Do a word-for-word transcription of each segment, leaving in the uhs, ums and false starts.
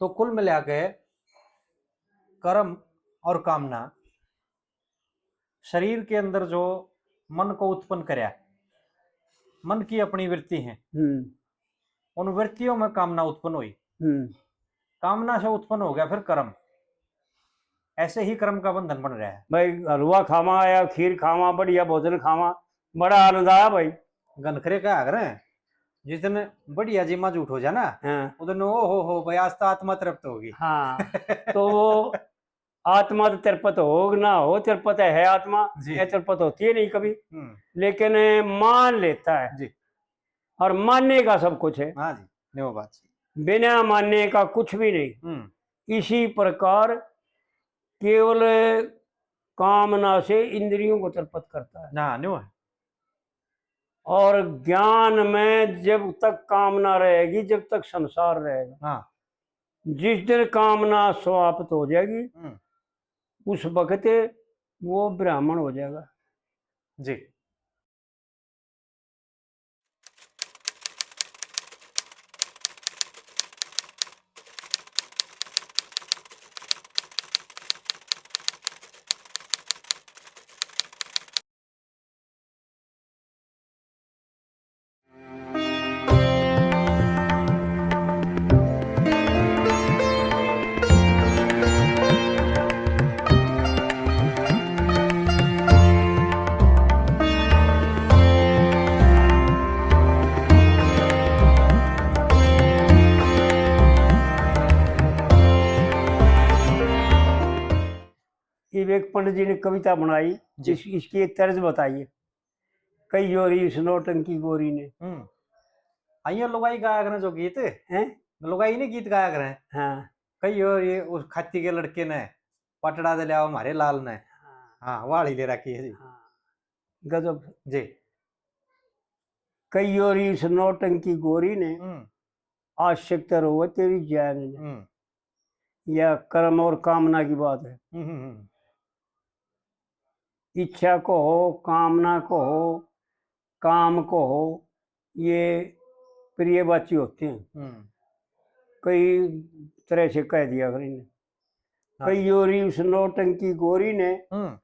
तो कुल मिला के कर्म और कामना शरीर के अंदर जो मन को उत्पन्न करया, मन की अपनी वृत्ति है, हम्म। उन वृत्तियों में कामना उत्पन्न हुई, हम्म। कामना से उत्पन्न हो गया फिर कर्म। ऐसे ही कर्म का बंधन बन रहा है। भाई, हलवा खावा आया, खीर खावा, बढ़िया भोजन खावा, बड़ा आनंद आया भाई। घनखरे का आग्रह है, जिस दिन बढ़िया जिमा झूठ हो जाए ना, हाँ। उस दिन ओ हो हो भाई, आज तो आत्मा तृप्त होगी। हाँ। तो वो आत्मा तो तृप्त हो ना हो, तृप्त है आत्मा, जी। ये तृप्त होती है नहीं कभी, हम्म। लेकिन मान लेता है। जी। और मानने का सब कुछ है। हाँ जी, नहीं, वो बात सही। बिना मानने का कुछ भी नहीं। हम्म। इसी प्रकार केवल कामना से इंद्रियों को तृप्त करता है। हाँ, न्यू है। और ज्ञान में जब तक कामना रहेगी, जब तक संसार रहेगा, हाँ। जिस दिन कामना समाप्त हो जाएगी, हम्म। उस वक्त वो ब्राह्मण हो जाएगा। जी। इब एक पंडित जी ने कविता बनाई, जी। इस, इसकी एक तर्ज बताइए। कई ओरी उस नौटंकी गोरी ने। हम्म। आइयो लुगाई गाया करें जो गीत। हैं? लुगाई ने गीत गाया करें। हाँ। कई ओरी उस खाती के लड़के ने, पटड़ा दे लियाओ म्हारे लाल ने। हाँ। हाँ, वाली ले रखी है जी। हाँ। गजब। जी। कई ओरी उस नौटंकी गोरी ने, हम्म। आसक्त रोवे तेरी जैन ने। हम्म। यह कर्म और कामना की बात है। हम्म, हम्म, हम्म। इच्छा को हो, कामना को हो, काम को हो, ये पर्यायवाची होते हैं। हम्म। कई तरह से कह दिया करें। हाँ। कई ओरी उस नौटंकी गोरी ने, हम्म।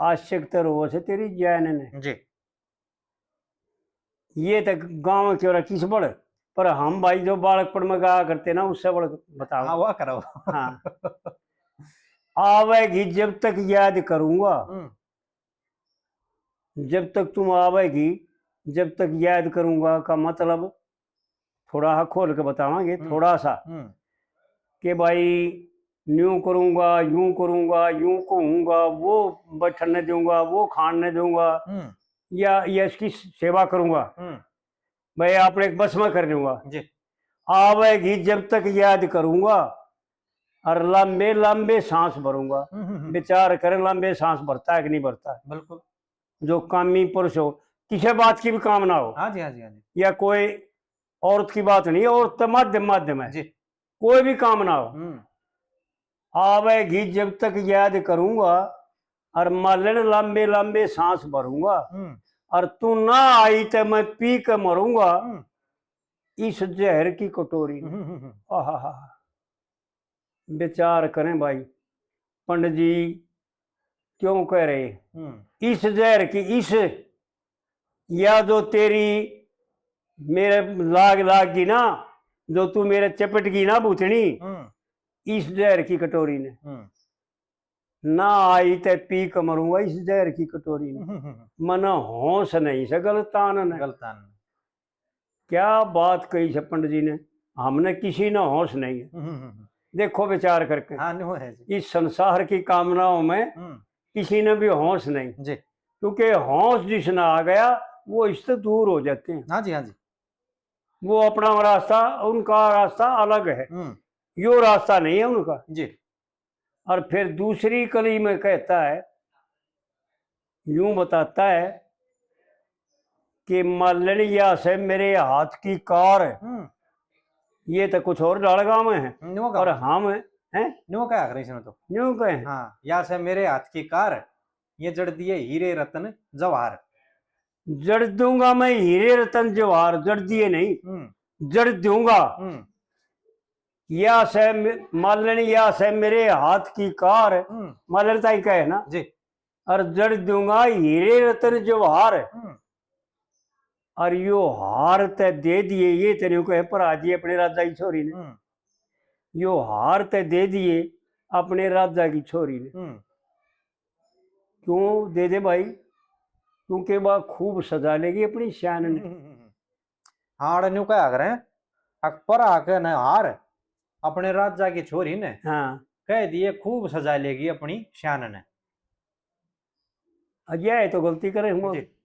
आसक्त रोवे से तेरी जैन ने। जी। ये तो गाँव के और किस बड़, पर हम भाई जो बालकपण में गाया करते ना, उससे बड़ बताओ। हाँ, वाह करो। हाँ। आवेगी जब तक याद करूंगा, हम्म। जब तक तुम आवेगी, जब तक याद करूंगा का मतलब थोड़ा सा खोल के बतावांगे, हम्म। थोड़ा सा। हम्म। कि भाई न्यू करूंगा, यूं करूंगा, यूं कहूंगा, वो बैठने दूंगा, वो खाने दूंगा, हम्म। या, या इसकी सेवा करूंगा। हम्म। भाई आपने एक बस में कर दूंगा। जी। आवेगी जब तक याद करूंगा और लंबे लंबे सांस भरूंगा। हम्म, हम्म, हम्म। विचार करें, लंबे सांस भरता है कि नहीं भरता है? बिल्कुल। जो कामी पुरुष हो, किसी बात की भी कामना हो, हाँ जी, हाँ जी, हाँ जी। या कोई औरत की बात नहीं, औरत तो माध्यम, माध्यम है, जी। कोई भी कामना हो, हम्म। आवेगी जब तक याद करूंगा, और मालन लंबे लंबे सांस भरूंगा, हम्म। और तू ना आई तो मैं पी के मरूंगा, हम्म। इस जहर की कटोरी में। हम्म, हम्म, हम्म। आहा हा। विचार करें भाई, पंडित जी क्यों कह रहे, हम्म। इस जहर की, इस, या जो तेरी मेरे लाग लाग गई ना, जो तू मेरे चपट गई ना भूतनी, हम्म। इस जहर की कटोरी ने। हम्म। ना आई ते पी के मरूंगा इस जहर की कटोरी ने। हम्म, हम्म, हम्म। मने होश नहीं से गलतान ने। गलतान ने। क्या बात कही से पंडित जी ने, हमने किसी ने होश नहीं है। हम्म, हम्म, हम्म। देखो विचार करके। हाँ, न्यू है जी। इस संसार की कामनाओं में हम्म। किसी ने भी होश नहीं। जी। क्योंकि होश जिसने आ गया, वो इससे दूर हो जाते हैं। हाँ जी, हाँ जी। वो अपना रास्ता, उनका रास्ता अलग है, हम्म। यो रास्ता नहीं है उनका। जी। और फिर दूसरी कली में कहता है, यूं बताता है कि मालन या से मेरे हाथ की कार, हम्म। ये तो कुछ और डालगा में है, न्यू का और हम हैं, न्यू का आखिरी इसमें तो। न्यू कहे। हाँ, या से मेरे हाथ की कार, ये जड़ दिए हीरे रतन जवाहर। जड़ दूंगा मैं हीरे रतन जवाहर, जड़ दिए नहीं, हम्म। जड़ दूंगा। हम्म। या सै मे-, मालन या सै मेरे हाथ की कार। हम्म। मालन ताई कहे ना। जी। और जड़ दूंगा हीरे रतन जवाहर। हम्म। और यो हार ते दे दिए, ये तेरे को है पर आज ये अपने राजा की छोरी ने। हम्म। यो हार ते दे दिए अपने राजा की छोरी ने। हम्म। क्यों दे दे भाई? क्योंकि वह खूब सजा लेगी अपनी शान ने। हम्म। हाड़ न्यू कहा करें, अक पर आके न हार अपने राजा की छोरी ने। हाँ। कह दिए खूब सजा लेगी अपनी शान ने। अज्ञा है तो गलती करे हम। जी।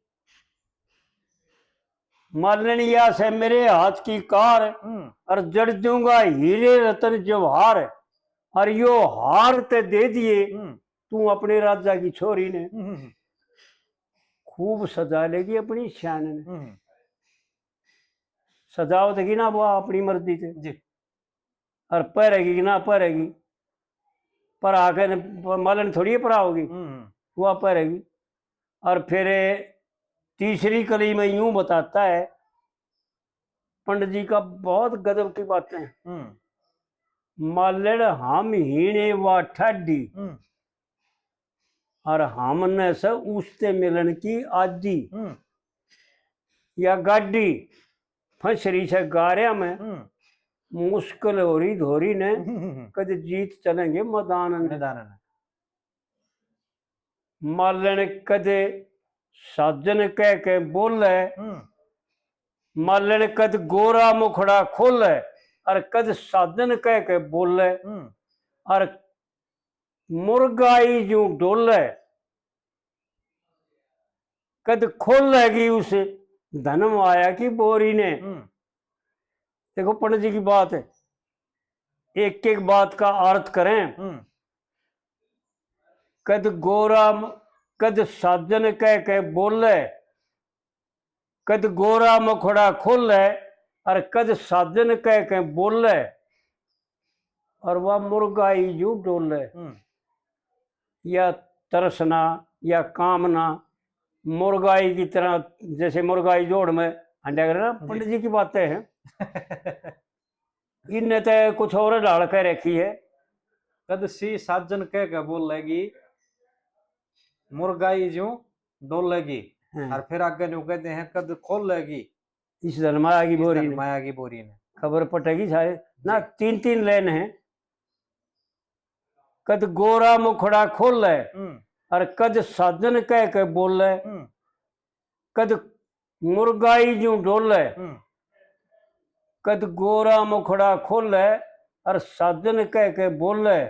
मालन या से मेरे हाथ की कार, हम्म। और जड़ दूंगा हीरे रतन जवाहर, और यो हार ते दे दिए हम्म। तू अपने राजा की छोरी ने। हम्म। खूब सजा लेगी अपनी शान ने। हम्म। सजावत की ना वो अपनी मर्जी से। जी। और पहरेगी कि ना पहरेगी, पर आके न-, मालन थोड़ी पहराओगी, हम्म। वो पहरेगी। और फिर तीसरी कली में यूं बताता है पंडित जी का, बहुत गजब की बातें। हम्म। मालन हम हीने वा ठाडी, हम्म। और हमने से उसते मिलन की आदी। हम्म। या गाडी फंसरी से गारिया में, हम्म। मुश्किल हो रही धोरी ने, हम्म। कद जीत चलेंगे मैदान में। मैदान में। मालन कद साजन कह के बोले, हम्म। मालन कद गोरा मुखड़ा खोले, और कद साजन कह के बोले, हम्म। और मुर्गाई जूं डोले, कद खोलेगी उस धन माया की बोरी ने। हम्म। देखो पंडित जी की बात है, एक एक बात का अर्थ करें। हम्म। कद गोरा म-, कद साजन कह के बोले, कद गोरा मुखड़ा खोले, और कद साजन कह के बोले, और वह मुर्गाई जूं डोले। हम्म। या तरसना या कामना मुर्गाई की तरह, जैसे मुर्गाई जोड़ में हंडा करे ना, जी। पंडित जी की बातें हैं। इनने तो कुछ और ढाल कह रखी है। कद सी साजन कह के बोलेगी, मुर्गाई जूं डोलेगी। हम्म। और फिर आगे न्यू कहते हैं, कद खोलेगी इस धन माया की इस बोरी धन ने। माया की बोरी ने। खबर पटेगी सारे ना, जी। तीन तीन लाइन है। कद गोरा मुखड़ा खोले, हम्म। और कद साजन कह के बोले, हम्म। कद मुर्गाई जूं डोले, हम्म। कद गोरा मुखड़ा खोले, और साजन कह के बोले,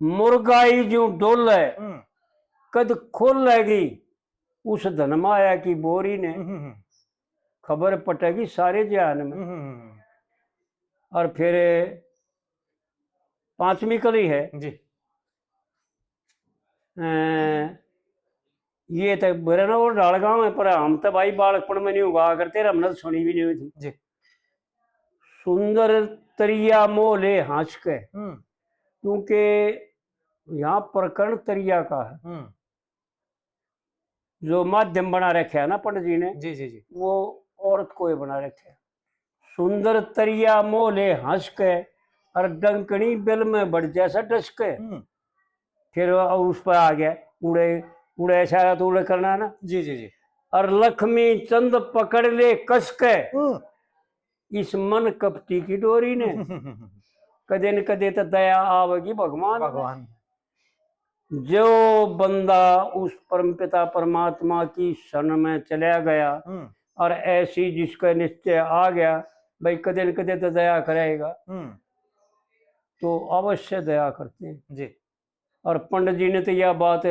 मुर्गाई जूं डोले, हम्म। कद खोलेगी उस धन माया की बोरी ने। हम्म, हम्म। खबर पटेगी सारे जहान में। हम्म, हम्म, हम्म। और फिर पांचवी कली है। जी। अ, ये तो मेरे ना वो डालगांव है, पर हम तो भाई बालकपन में नहीं हुआ करते, हमने तो सुनी भी नहीं हुई थी। जी। सुंदर तरिया मोह ले हंस के, हम्म। क्योंकि यहाँ प्रकरण तरिया का है। हम्म। जो माध्यम बना रखा है ना पंडित जी ने, जी, जी, जी। वो औरत को ही बना रखा है। सुंदर तरिया मोह ले हंस के, और डंकनी बिल में बढ़ जैसा डस के। हम्म। फिर वो उस पर आ गया, उड़े, उड़े इशारा तो उड़े करना है ना। जी, जी, जी। और लक्ष्मी चंद पकड़ ले कस के, हम्म। इस मन कपटी की डोरी ने। कदे न कदे तो दया आवेगी भगवान। भगवान। जो बंदा उस परमपिता परमात्मा की शरण में चला गया, हम्म। और ऐसी जिसका निश्चय आ गया, भाई, कदे न कदे तो दया करेगा। हम्म। तो अवश्य दया करते हैं। जी। और पंडित जी ने तो यह बात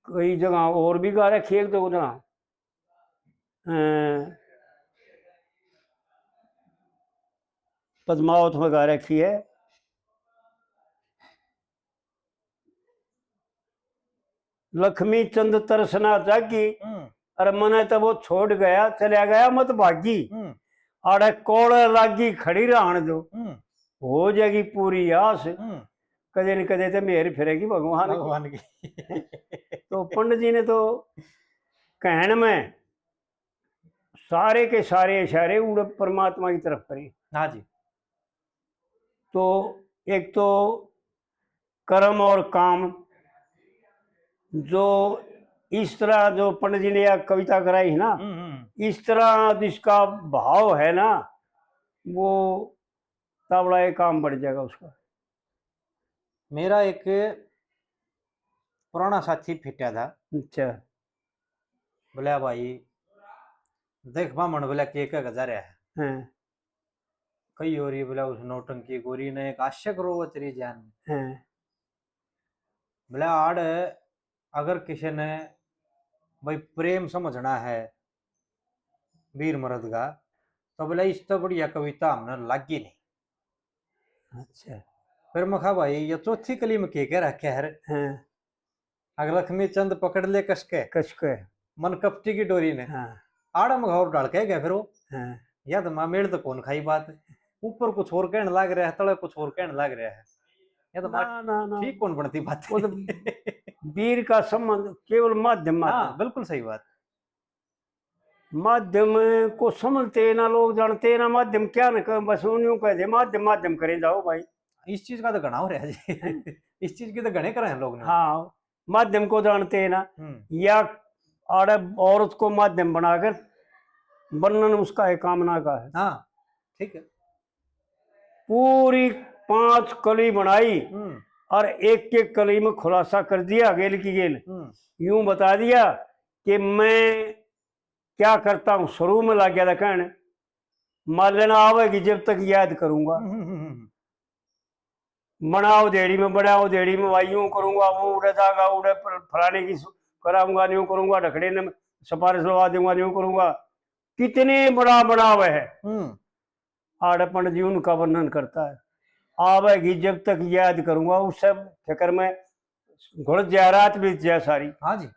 कई जगह और भी गा रखी है, एक दो जगह, अ, पद्मावत में गा रखी है, लक्ष्मी चंद तरसना जागी, हम्म। अरे मने तो वो छोड़ गया, चला गया मत भागी। हम्म। आड़े कोले लागी खड़ी रहन दो, हम्म। हो जाएगी पूरी आस। हम्म। कदे न कदे तो मेहर फिरेगी भगवान की। भगवान की। तो पंडित जी ने तो कहण में सारे के सारे इशारे उड़े परमात्मा की तरफ करे। हाँ जी। तो एक तो कर्म और काम, जो इस तरह जो पंडित जी ने यह कविता कराई है ना, हम्म, हम्म। इस तरह जिसका भाव है ना, वो तावड़ा ये काम बढ़ जाएगा उसका। मेरा एक पुराना साथी फिटा था। अच्छा। बोला, "भाई, देख बामण बोला के कह जा रहा है।" हाँ। कई हो रही बोला, "उस नौटंकी गोरी ने एक आशिक रोवत रही जान में।" हाँ। बोला, "आड़ अगर किसी ने भाई प्रेम समझना है वीर मर्द का, तो बोला इससे बढ़िया कविता हमने लागी नहीं।" अच्छा। फिर मैं कहा, "भाई, ये चौथी कली में के कह रखा है रे?" हाँ। अगर लक्ष्मी चंद पकड़ ले कसके, कसके। मन कपटी की डोरी ने। हाँ। आड़ा में घाव डाल के गया फिर वो। हाँ। या तो माँ मेल तो कौन खाई बात। ऊपर कुछ और कहने लाग रहा है, तले कुछ और कहने लाग रहा है। या तो ना, माँ ना, ना। ठीक कौन बनती बात। वो तो वीर का संबंध केवल माध्यम, हाँ, माध्यम। बिल्कुल सही बात। माध्यम को समझते ना लोग जानते ना, माध्यम क्या न कह, बस यूं यूं कह दे, "माध्यम, माध्यम करें जाओ भाई।" इस चीज का तो घना हो रहा है जी। हैं? इस चीज की तो घने करे हैं लोग ने। हाँ, माध्यम को जानते हैं ना। हम्म। या आड़े औरत को माध्यम बनाकर वर्णन उसका है, कामना का है। हाँ, ठीक है। पूरी पांच कली बनाई हम्म। और एक एक कली में खुलासा कर दिया, गेल की गेल। हम्म। यूं बता दिया कि मैं क्या करता हूँ, शुरू में लग गया था कहण, "मालन आवेगी जब तक याद करूंगा।" हम्म, हम्म, हम्म। बनाओ देड़ी में, बनाओ देड़ी में, भाई यूं करूंगा, वो उड़े जागा, उड़े फल-, फलाने की सु-, कराऊंगा, न्यू करूंगा, ढकड़े ने सिफारिश लगा दूंगा, न्यू करूंगा। कितने बड़ा बनाव है। हम्म। आड़े पंडित जी उनका वर्णन करता है, "आवेगी जब तक याद करूंगा।" उससे फिक्र में घुल जाए, रात बीत जाए सारी। हाँ जी।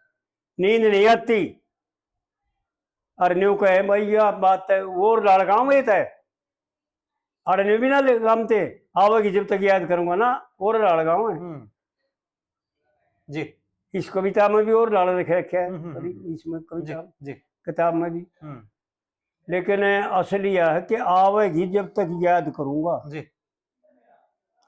नींद नहीं आती। और न्यू कहे, "भाई, यह बात है, और लाल गाँव में तो है।" और न्यू भी ना ले-, गामते, "आवेगी जब तक याद करूंगा ना, और लाल गाँव है।" हम्म। जी। इस कविता में भी और लाल रखे रखे है, हम्म, हम्म, कभी हम्म। इसमें कविता, जी, जी। किताब में भी। हम्म। लेकिन असल यह है कि आवेगी जब तक याद करूंगा। जी।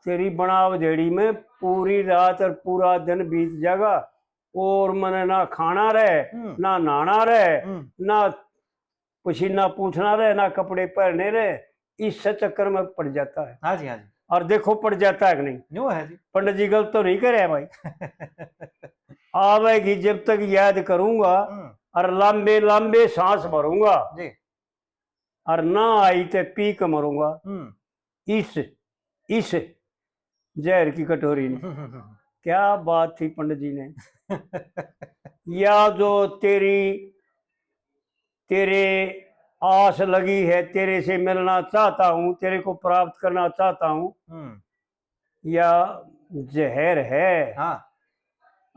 तेरी बनाव देड़ी में पूरी रात और पूरा दिन बीत जाएगा और मने ना खाना रहे, हम्म। ना नहाना रहे, हम्म। ना पसीना पूछना रहे, ना कपड़े पहनने रहे, इस चक्कर में पड़ जाता है। हाँ जी, हाँ जी। और देखो पड़ जाता है कि नहीं? न्यू है जी। पंडित जी गलत तो नहीं करे भाई। आवेगी जब तक याद करूंगा हम्म। और लंबे लंबे सांस भरूंगा जी। और ना आई ते पी के मरूंगा। हम्म। इस, इस जहर की कटोरी ने। क्या बात थी पंडित जी ने। या जो तेरी, तेरे आस लगी है, तेरे से मिलना चाहता हूँ, तेरे को प्राप्त करना चाहता हूँ, हम्म। या जहर है। हाँ।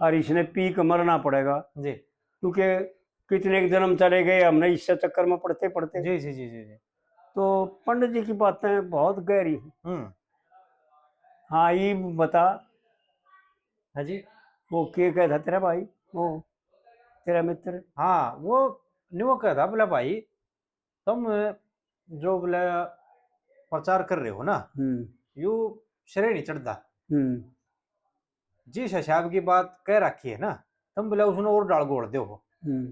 और इसने पी के मरना पड़ेगा। जी। क्योंकि कितने के जन्म चले गए हमने इस चक्कर में पड़ते पड़ते। जी, जी, जी, जी, जी। तो पंडित जी की बातें बहुत गहरी हैं। हम्म। हाँ, ये बता। हाँ जी। वो के कहता तेरा भाई, वो तेरा मित्र? हाँ, वो न्यू कहता, बोला, "भाई, तुम जो बोले प्रचार कर रहे हो ना, हम्म। यू सिरे नहीं चढ़ता। हम्म। जिस हिसाब की बात कह रखी है ना, तुम बोले उसने और डाल घोल दो हो। हम्म।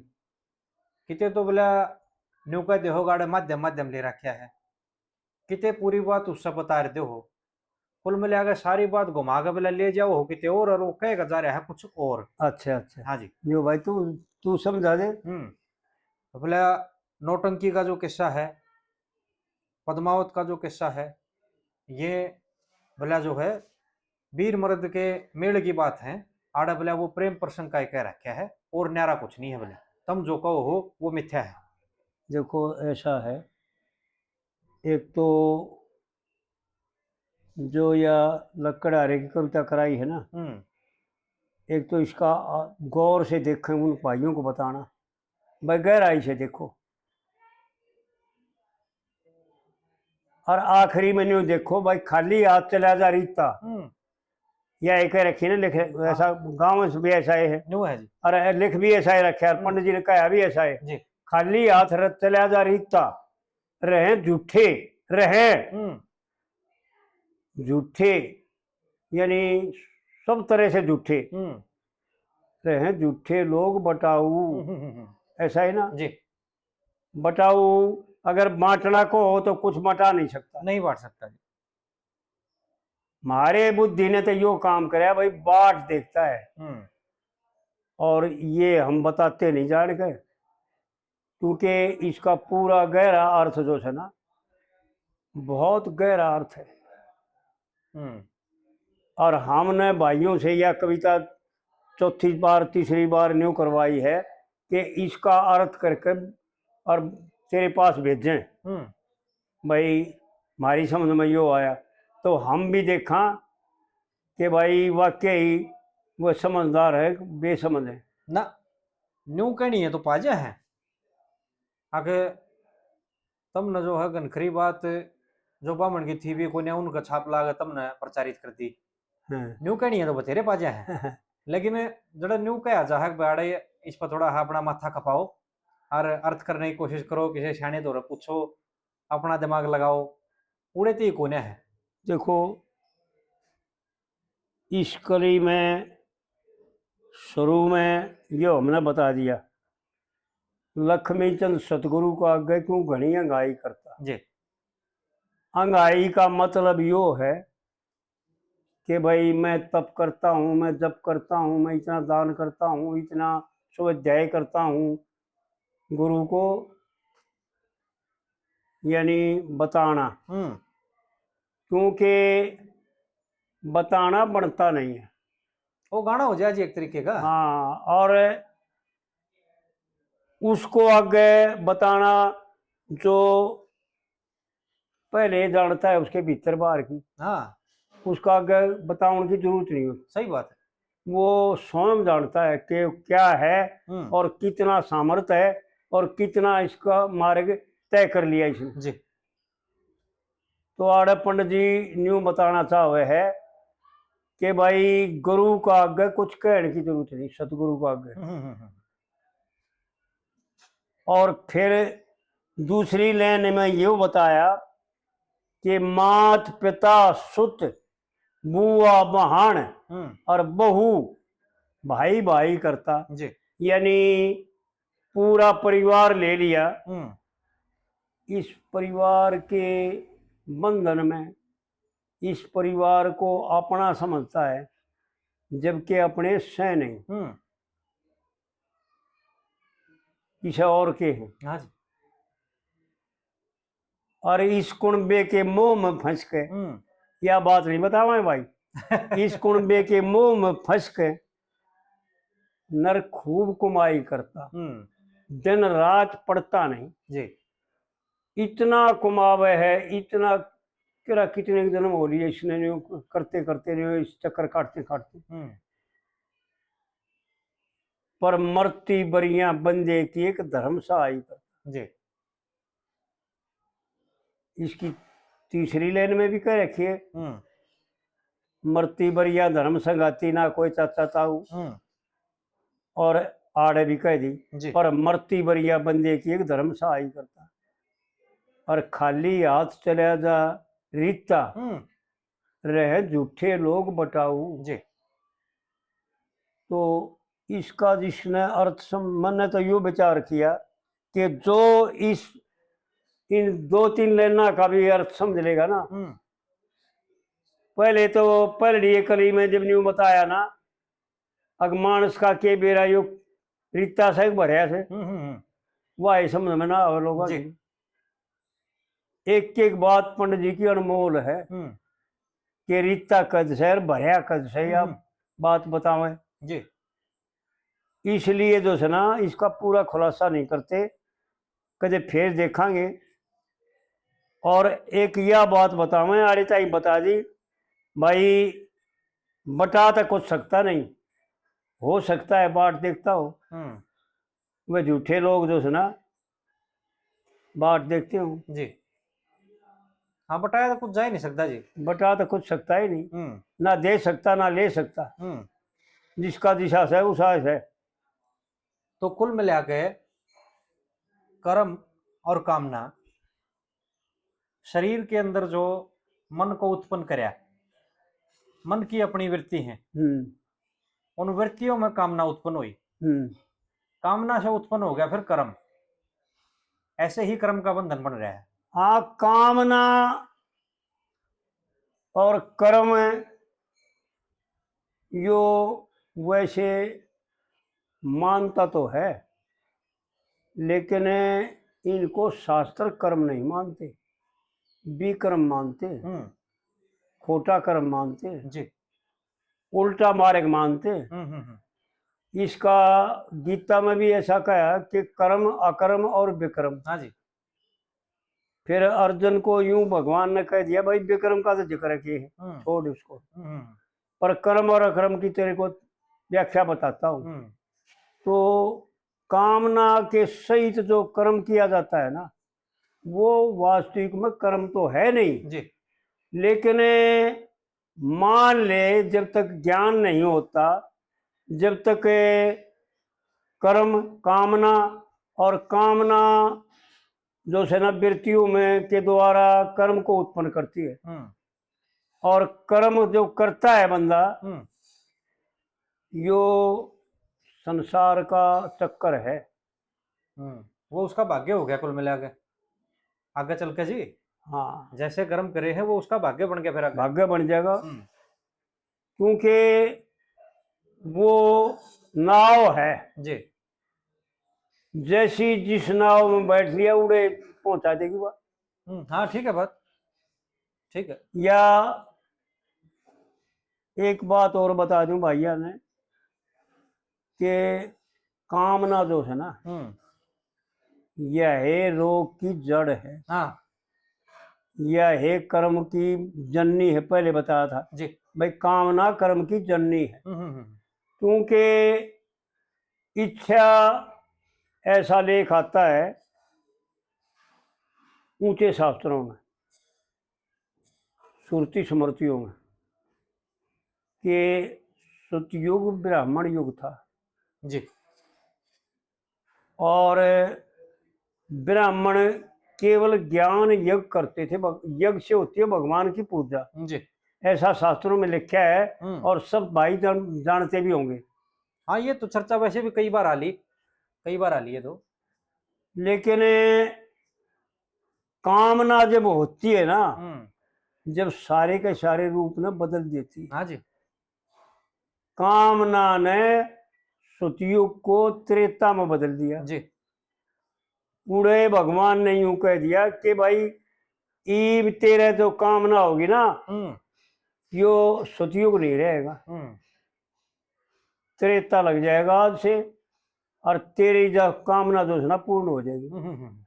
किते तो बोले न्यू कह दे हो गाड़े माध्यम, माध्यम ले रखा है, किते पूरी बात उससे बता दे हो। कुल मिला के सारी बात घुमा के बोले ले जाओ हो किते और, और वो कह के जा रहा है कुछ और।" अच्छा, अच्छा। हाँ जी। यो भाई, तू, तू समझा दे। हम्म। तो बोले नौटंकी का जो किस्सा है, पद्मावत का जो किस्सा है, ये भला जो है वीर मर्द के मेल की बात है। आड़ा भला वो प्रेम प्रसंग का ही कह रखा है और न्यारा कुछ नहीं है। भला तुम जो कहो हो वो मिथ्या है। देखो, ऐसा है, एक तो जो या लक्कड़ हारे की कविता कराई है ना, हम्म। एक तो इसका, आ, गौर से देखें, उन भाइयों को बताना, भाई गहराई से देखो। और आखिरी में न्यू देखो भाई, खाली हाथ चला जा रीता। हम्म। या एक रखी ना लिखे, वैसा हाँ। गाँव में भी ऐसा ही है। न्यू है जी। और लिख भी ऐसा ही रखे, और हम्म। पंडित जी ने कहा भी ऐसा है। जी। खाली हाथ र-, चला जा रीता, रहे झूठे, रहे। हम्म। झूठे, यानी सब तरह से झूठे हम्म। रहे हैं, झूठे लोग बटाऊ। हम्म, हम्म, हम्म। ऐसा है ना? जी। बटाऊ अगर बांटना को हो तो कुछ बटा नहीं सकता। नहीं बांट सकता जी। म्हारे बुद्धि ने तो यो काम करया भाई, बाट देखता है। हम्म। और ये हम बताते नहीं जान के, क्योंकि इसका पूरा गहरा अर्थ जो है ना, बहुत गहरा अर्थ है। हम्म। और हमने भाइयों से यह कविता चौथी बार, तीसरी बार न्यू करवाई है कि इसका अर्थ करके और तेरे पास भेजें। हम्म। भाई, हमारी समझ में यो आया, तो हम भी देखा कि भाई, वाकई ही वो समझदार है, बेसमझ है। ना, न्यू कहनी है तो पाजा है। आगे तमने जो है घनखरी बात जो बामण की थी भी कोन्या, उनका छाप लाग तमने प्रचारित कर दी। हाँ। न्यू कहनी है तो बथेरे पाजा है। लेकिन जड़ा न्यू कहा जा है कि बाड़े इस पर थोड़ा अपना माथा खपाओ और अर्थ करने की कोशिश करो, किसी सियाणे धोरे पूछो, अपना दिमाग लगाओ, उड़े तो ही कोन्या है। देखो, इस कली में शुरू में यो हमने बता दिया, लक्ष्मी चंद सतगुरु का आगे क्यों घणी अंगाई करता। जी। अंगाई का मतलब यो है कि भाई, मैं तप करता हूँ, मैं जप करता हूँ, मैं इतना दान करता हूँ, इतना स्वाध्याय करता हूँ, गुरु को यानी बताना। हम्म। क्योंकि बताना बनता नहीं है। वो गाना हो जाए जी एक तरीके का। हाँ, और उसको आगे बताना जो पहले जानता है उसके भीतर बाहर की, हाँ। उसका आगे बताने की जरूरत नहीं होती। सही बात है। वो स्वयं जानता है कि क्या है हम्म। और कितना सामर्थ्य है और कितना इसका मार्ग तय कर लिया इसने। जी। तो आड़े पंडित जी न्यू बताना चाहे है कि भाई, गुरु का आगे कुछ कहने की जरूरत नहीं, सतगुरु का आगे। हम्म, हम्म, हम्म। और फिर दूसरी लाइन में यो बताया कि मात, पिता, सुत, बुआ, बहन हम्म। और बहू, भाई भाई करता। जी। यानी पूरा परिवार ले लिया। हम्म। इस परिवार के बंधन में इस परिवार को अपना समझता है, जबकि अपने सह नहीं। हम्म। किसी और के हैं। हाँ जी। और इस कुणबे के मोह में फंस के, हम्म। या बात नहीं बतावा भाई, इस कुणबे के मोह में फंस के नर खूब कमाई करता, हम्म। दिन रात पड़ता नहीं। जी। इतना कमावे है, इतना, तेरा कितने जन्म हो लिए इसने न्यू करते करते, न्यू इस चक्कर काटते काटते। हम्म। पर मरती बरियां बंदे की एक धर्म सहाय करता। जी। इसकी तीसरी लाइन में भी कह रखी है, हम्म। मरती बरिया धर्म संगाती, ना कोई चाचा ताऊ। हम्म। और आड़े भी कह दी, जी। पर मरती बरिया बंदे की एक धर्म सहाय करता। और खाली हाथ चला जा रीता, हम्म। रहे झूठे लोग बटाऊ। जी। तो इसका जिसने अर्थ सम-, मैंने तो यो विचार किया कि जो इस, इन दो तीन लाइना का भी अर्थ समझ लेगा ना, हम्म। पहले तो पहली कली में जब न्यू बताया ना, अग मानस का के बेरा यो रीता से भरया से, हम्म, हम्म, हम्म। वह समझ में ना आवे लोगों जी। की। एक एक बात पंडित जी की अनमोल है हम्म। कि रीता कद से और भरया कद से, या हम्म। बात बतावे। जी। इसलिए जो है ना, इसका पूरा खुलासा नहीं करते, कदे फिर देखांगे। और एक यह बात बतावे, आड़े ताई बता दी भाई, बटा तो कुछ सकता नहीं, हो सकता है बाट देखता हो। हम्म। वे झूठे लोग जो है ना, बाट देखते हो। जी। हाँ, बटाया तो कुछ जा ही नहीं सकता जी। बटा तो कुछ सकता ही नहीं, हम्म। ना दे सकता, ना ले सकता। हम्म। जिसका दिशा से उसा है। तो कुल मिला के कर्म और कामना, शरीर के अंदर जो मन को उत्पन्न करया, मन की अपनी वृत्ति है, हम्म। उन वृत्तियों में कामना उत्पन्न हुई, हम्म। कामना से उत्पन्न हो गया फिर कर्म, ऐसे ही कर्म का बंधन बन रहा है। हाँ, कामना और कर्म यो वैसे मानता तो है, लेकिन इनको शास्त्र कर्म नहीं मानते, विकर्म मानते, हम्म। खोटा कर्म मानते, जी। उल्टा मार्ग मानते। हम्म, हम्म, हम्म। इसका गीता में भी ऐसा कहा कि कर्म, अकर्म और विकर्म। हाँ जी। फिर अर्जुन को यूं भगवान ने कह दिया, भाई, विकर्म का तो जिक्र किए है, हम्म। छोड़ उसको। हम्म, हम्म। पर कर्म और अकर्म की तेरे को व्याख्या बताता हूँ। हम्म। तो कामना के सहित जो कर्म किया जाता है ना, वो वास्तविक में कर्म तो है नहीं, जी। लेकिन मान ले, जब तक ज्ञान नहीं होता, जब तक कर्म, कामना और कामना जो है ना वृत्तियों में के द्वारा कर्म को उत्पन्न करती है, हम्म। और कर्म जो करता है बंदा, हम्म। यो संसार का चक्कर है। हम्म, वो उसका भाग्य हो गया कुल मिला के, आगे चल के जी। हाँ। जैसे कर्म करे हैं, वो उसका भाग्य बन गया फिर आगे। भाग्य बन जाएगा। हम्म। क्योंकि वो नाव है जी। जैसी जिस नाव में बैठ लिया, उड़े पहुंचा देगी बात। हम्म, हाँ, ठीक है बात, ठीक है। या एक बात और बता दूं भाइया ने, कि कामना जो है ना, हम्म। यह रोग की जड़ है। हाँ। यह कर्म की जननी है, पहले बताया था जी। भाई, कामना कर्म की जननी है। हम्म, हम्म, हम्म। क्योंकि इच्छा, ऐसा लेख आता है ऊंचे शास्त्रों में, श्रुति स्मृतियों में, कि सतयुग ब्राह्मण युग था जी। और ब्राह्मण केवल ज्ञान यज्ञ करते थे, भग-, यज्ञ से होती है भगवान की पूजा जी। ऐसा शास्त्रों में लिखा है। हम्म। और सब भाई जान-, जानते भी होंगे। हाँ, ये तो चर्चा वैसे भी कई बार आ ली, कई बार आ ली है तो। लेकिन कामना जब होती है ना, हम्म। जब सारे के सारे रूप ने बदल देती है। हाँ जी। कामना ने सतयुग को त्रेता में बदल दिया जी। उड़े भगवान ने यूं कह दिया कि भाई, ईब तेरे जो कामना होगी ना, हम्म। यो सतयुग नहीं रहेगा। हम्म। त्रेता लग जाएगा आज से, और तेरी जो कामना जो है ना, पूर्ण हो जाएगी। हम्म, हम्म, हम्म।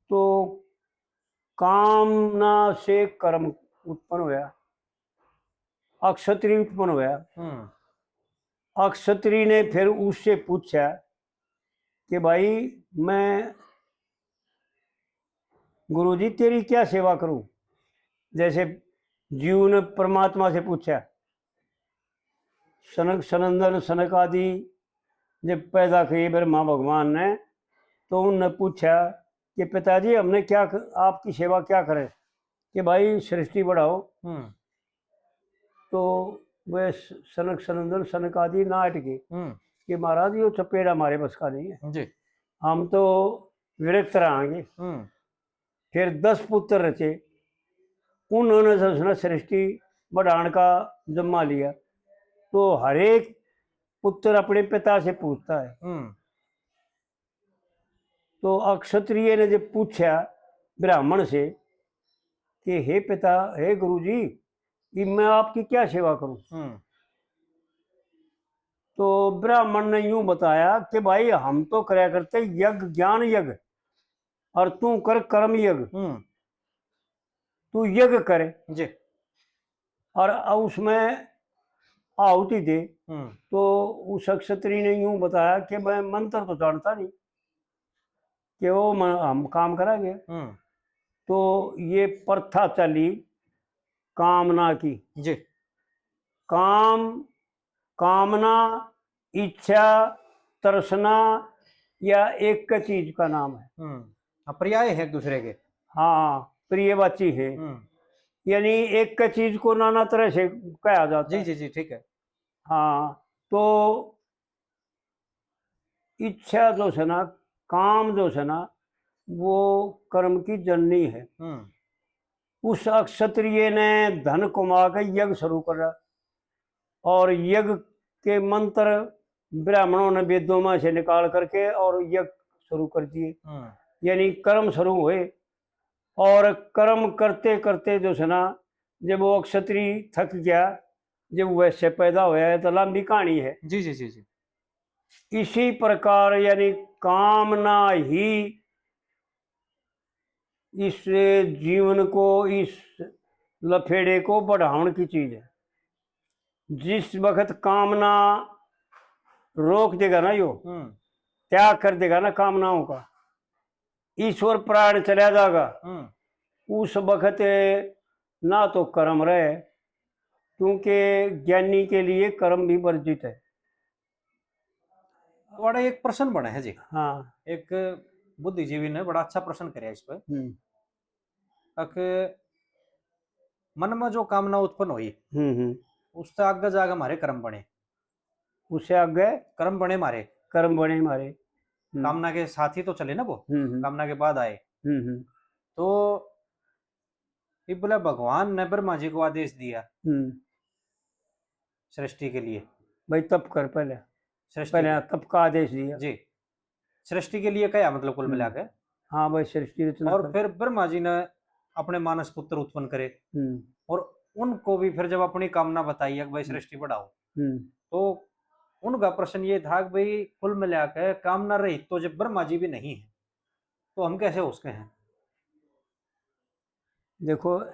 तो कामना से कर्म उत्पन्न होया, अक्षत्री उत्पन्न होया। हम्म। अक्षत्री ने फिर उससे पूछा कि भाई, मैं, गुरुजी, तेरी क्या सेवा करूं? जैसे जीव ने परमात्मा से पूछा, सनक सनंदन सनक आदि जब पैदा किए ब्रह्मा भगवान ने, तो उनने पूछा कि पिताजी, हमने क्या क-, आपकी सेवा क्या करें कि भाई, सृष्टि बढ़ाओ? हम्म। तो वे स-, सनक सनंदन सनक आदि नाट के हम्म। कि महाराज, यो चपेड़ा हमारे बस का नहीं है जी। हम तो विरक्त रहांगे। हम्म। फिर दस पुत्र रचे, उन्होंने जो है ना सृष्टि बढ़ाने का जिम्मा लिया। तो हर एक पुत्र अपने पिता से पूछता है। हम्म। तो अक्षत्रिय ने जब पूछा ब्राह्मण से कि हे पिता, हे गुरुजी, कि मैं आपकी क्या सेवा करूं? हम्म। तो ब्राह्मण ने यूं बताया कि भाई, हम तो करया करते यज्ञ, ज्ञान यज्ञ, और तू कर कर्म यज्ञ। हम्म। तू यज्ञ कर जी। और उसमें आहुति दे। हम्म। तो उस अक्षत्री ने यूं बताया कि मैं मंत्र तो जानता नहीं कि वो म-, हम काम करांगे। हम्म। तो ये प्रथा चली कामना की जी। काम, कामना, इच्छा, तृष्णा, या एक चीज का नाम है। हम्म। हाँ, पर्याय है एक दूसरे के। हाँ, पर्यायवाची है। हम्म। यानी एक का चीज को नाना तरह से कहा जाता जी है। जी जी, ठीक है। हाँ, तो इच्छा जो है ना, काम जो है ना, वो कर्म की जननी है। हम्म। उस अक्षत्रिय ने धन कमा के यज्ञ शुरू करा, और यज्ञ के मंत्र ब्राह्मणों ने वेदों में से निकाल करके और यज्ञ शुरू कर दिए। हम्म। यानी कर्म शुरू हुए, और कर्म करते करते जो है ना, जब वो अक्षत्रिय थक गया, जब वैसे पैदा होया है, तो लंबी कहानी है। जी जी जी जी। इसी प्रकार यानी कामना ही इस जीवन को, इस लफेड़े को बढ़ावन की चीज है। जिस वक्त कामना रोक देगा ना, यो हम्म। त्याग कर देगा ना कामनाओं का, ईश्वर प्राण चला जाएगा, हम्म। उस वक्त ना तो कर्म रहे, क्योंकि ज्ञानी के लिए कर्म भी वर्जित है। बड़ा एक प्रश्न बने है जी। हाँ। एक बुद्धिजीवी ने बड़ा अच्छा प्रश्न करया इस पर। हम्म। अक मन में जो कामना उत्पन्न हुई, हम्म, हम्म। उससे आगे जाके हमारे कर्म बने। उससे आगे? कर्म बने हमारे। कर्म बने हमारे। हम्म। कामना के साथ ही तो चले ना वो, हम्म, हम्म। कामना के बाद आए। हम्म, हम्म। तो इब बोले भगवान ने ब्रह्मा जी को आदेश दिया हम्म। सृष्टि के लिए। भाई तप कर पहले। सृष्टि पहले के तप का आदेश दिया। जी। सृष्टि के लिए कहा, मतलब, कुल हम्म। मिला के। हाँ भाई, सृष्टि रचना और कर। फिर ब्रह्मा जी ने अपने मानस पुत्र उत्पन्न करे हम्म। और उनको भी फिर जब अपनी कामना बताई है कि भाई हम्म। सृष्टि बढ़ाओ, हम्म। तो उनका प्रश्न ये था कि भाई कुल मिला के कामना रहित तो जब ब्रह्मा जी भी नहीं है तो हम कैसे हो सकते हैं? देखो,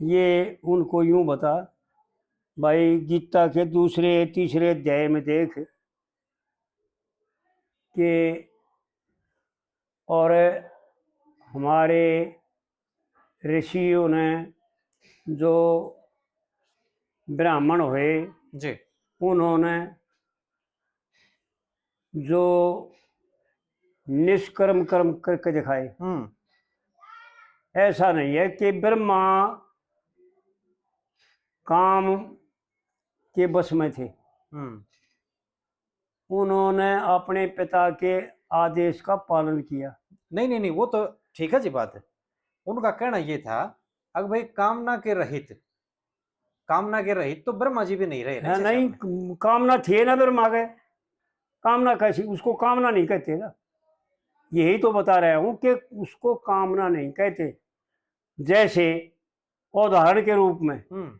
ये उनको यूं बता भाई, गीता के दूसरे तीसरे अध्याय में देख के, और हमारे ऋषियों ने, जो ब्राह्मण हुए, जी। उन्होंने जो निष्कर्म कर्म करके दिखाए। हम्म। ऐसा नहीं है कि ब्रह्मा काम के बस में थे। हम्म। उन्होंने अपने पिता के आदेश का पालन किया। नहीं, नहीं, नहीं, वो तो ठीक है जी बात है। उनका कहना ये था, अगर भाई कामना के रहित, कामना के रहित तो ब्रह्मा जी भी नहीं रहे ना, है, ऐसे नहीं, हिसाब में। कामना थी ना ब्रह्मा के, कामना कैसी, उसको कामना नहीं कहते ना। यही तो बता रहा हूं कि उसको कामना नहीं कहते। जैसे उदाहरण के रूप में, हम्म।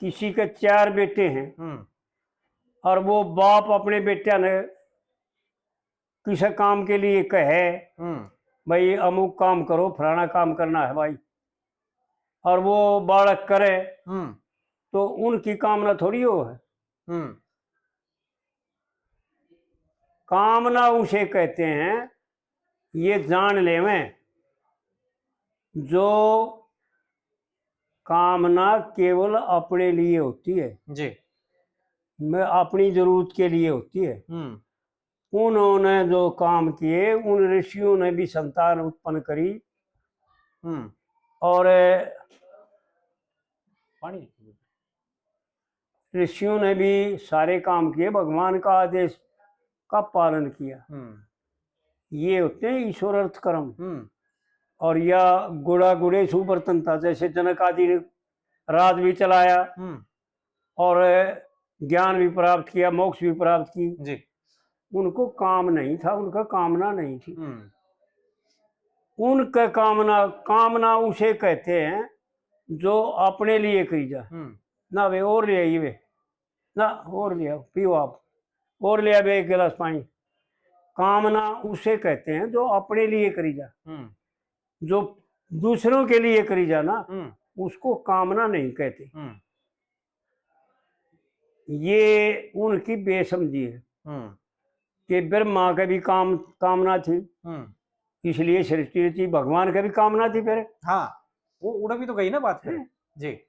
किसी के चार बेटे हैं हम्म। और वो बाप अपने बेटियां ने किसी काम के लिए कहे, हम्म। भाई अमुक काम करो, फलाना काम करना है भाई, और वो बालक करे, हम्म। तो उनकी कामना थोड़ी हो है। हम्म। कामना उसे कहते हैं, ये जान लेवें, जो कामना केवल अपने लिए होती है, जी। मैं अपनी जरूरत के लिए होती है। हम्म। उन्होंने जो काम किए, उन ऋषियों ने भी संतान उत्पन्न करी। हम्म। और पानी। ऋषियों ने भी सारे काम किए, भगवान का आदेश का पालन किया। हम्म। ये होते हैं ईश्वर अर्थ कर्म। हम्म। और या गुड़ा गुड़ेशु वर्तनता, जैसे जनक आदि ने राज भी चलाया हम्म। और ज्ञान भी प्राप्त किया, मोक्ष भी प्राप्त की। जी। उनको काम नहीं था, उनका कामना नहीं थी। हम्म। उनका कामना, कामना उसे कहते हैं जो अपने लिए करी जा। हम्म। ना वे और ले आई वे, ना और ले आओ, पियो आप, और ले आवे एक गिलास पानी। कामना उसे कहते हैं जो अपने लिए करी जा। हम्म। जो दूसरों के लिए करी जा ना, हम्म। उसको कामना नहीं कहते। हम्म। ये उनकी बेसमझी है हम्म। कि ब्रह्मा के भी काम, कामना थी, हम्म। इसलिए सृष्टि रची, भगवान के भी कामना थी फिर। हाँ, वो उड़ा भी तो गई ना बात फिर। हम्म। जी।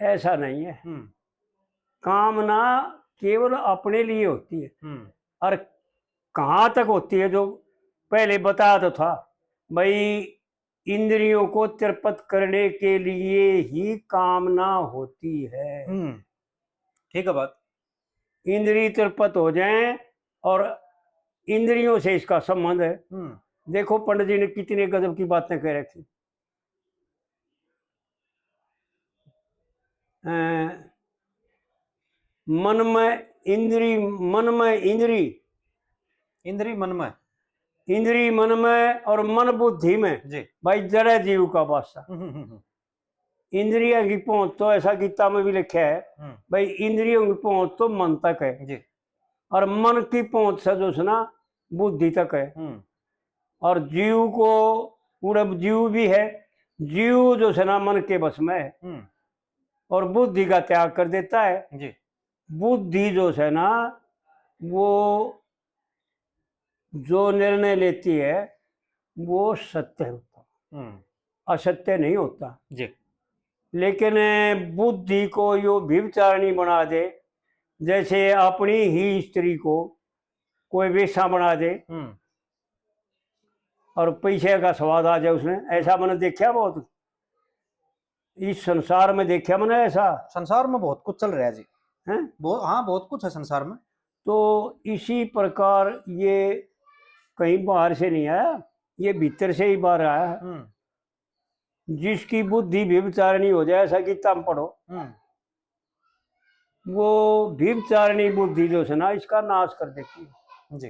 ऐसा नहीं है। हम्म। कामना केवल अपने लिए होती है। हम्म। और कहाँ तक होती है, जो पहले बताया तो था भाई, इंद्रियों को तृप्त करने के लिए ही कामना होती है। हम्म, ठीक है बात। इंद्री तृप्त हो जाए और इंद्रियों से इसका संबंध है। हम्म, देखो, पंडित जी ने कितने गजब की बातें कह रखी। अ, मन में इंद्री, मन में इंद्री, इंद्री मन में। इंद्री मन में और मन बुद्धि में, जी। भाई, जड़ है जीव का बासा। हम्म, हम्म, हम्म, इंद्रियों की पहुंच तो, ऐसा गीता में भी लिखा है, हम्म, भाई, इंद्रियों की पहुंच तो मन तक है जी। और मन की पहुंच से जो है ना, बुद्धि तक है। हम्म, और जीव को, उड़ब जीव भी है, जीव जो है ना, मन के बस में है हम्म, और बुद्धि का त्याग कर देता है। जी। बुद्धि जो है ना, वो जो निर्णय लेती है, वो सत्य होता, हम्म, असत्य नहीं होता। जी। लेकिन बुद्धि को यो व्यभिचारिणी बना दे, जैसे अपनी ही स्त्री को कोई वेश्या बना दे हम्म, और पैसे का स्वाद आ जाए उसमें, ऐसा मैंने देखा बहुत। इस संसार में देखा मैंने ऐसा। संसार में बहुत कुछ चल रहा है जी। हैं? बहुत, हाँ, बहुत कुछ है संसार में। तो इसी प्रकार ये कहीं बाहर से नहीं आया, ये भीतर से ही बाहर आया है। हम्म, जिसकी बुद्धि व्यभिचारिणी हो जाए, ऐसा गीता में पढ़ो, हम्म, वो व्यभिचारिणी बुद्धि जो है ना, इसका नाश कर देती है। जी।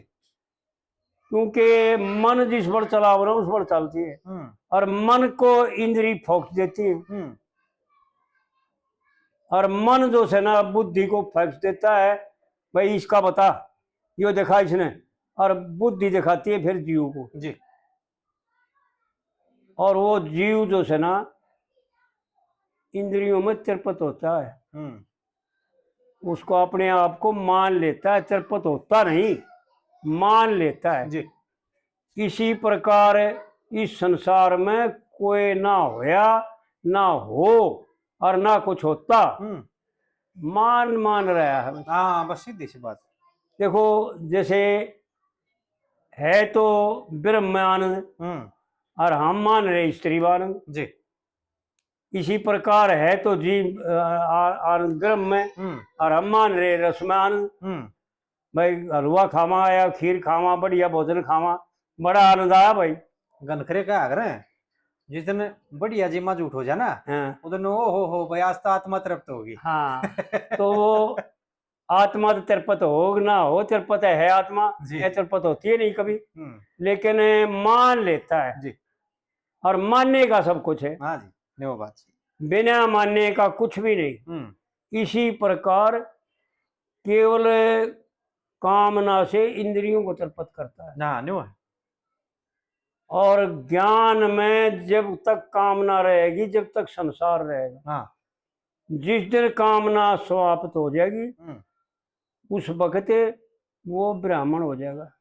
क्योंकि मन जिस पर चला हो रहा, उस पर चलती है हम्म, और मन को इंद्री फोकस देती है हम्म, और मन जो है ना, बुद्धि को फोकस देता है, भाई, इसका बता, यो दिखा इसने, और बुद्धि दिखाती है फिर जीव को। जी। और वो जीव जो है ना, इंद्रियों में तृप्त होता है, हम्म, उसको अपने आप को मान लेता है, तृप्त होता नहीं, मान लेता है। जी। इसी प्रकार इस संसार में कोई ना होया, ना हो और ना कुछ होता, हम्म, मान मान रहा है। हाँ, बस सीधी सी बात। देखो, जैसे है तो ब्रह्म आनंद हम्म, और हम मान रहे स्त्री आनंद। जी। इसी प्रकार है तो जी, अ, आ-, आनंद ब्रह्म में हम्म, और हम मान रहे रस में आनंद। हम्म, भाई, हलवा खावा या खीर खावा, बढ़िया भोजन खावा, बड़ा आनंद आया भाई। घनखरे का आग्रह है, जिस दिन बढ़िया जिमा झूठ हो जाए ना, हाँ, उस दिन ओ हो हो भाई, आज तो आत्मा तृप्त होगी। हाँ। तो वो आत्मा तो तृप्त हो ना हो, तृप्त है आत्मा, जी। ये तृप्त होती है नहीं कभी, हम्म, लेकिन मान लेता है। जी। और मानने का सब कुछ है, हाँ जी, नहीं वो बात सही। बिना मानने का कुछ भी नहीं। हम्म, इसी प्रकार केवल कामना से इंद्रियों को तृप्त करता है। हाँ, नहीं वो है। और ज्ञान में जब तक कामना रहेगी, जब तक संसार रहेगा, हाँ, जिस दिन कामना समाप्त हो जाएगी, हम्म, उस वक्त वो ब्राह्मण हो जाएगा।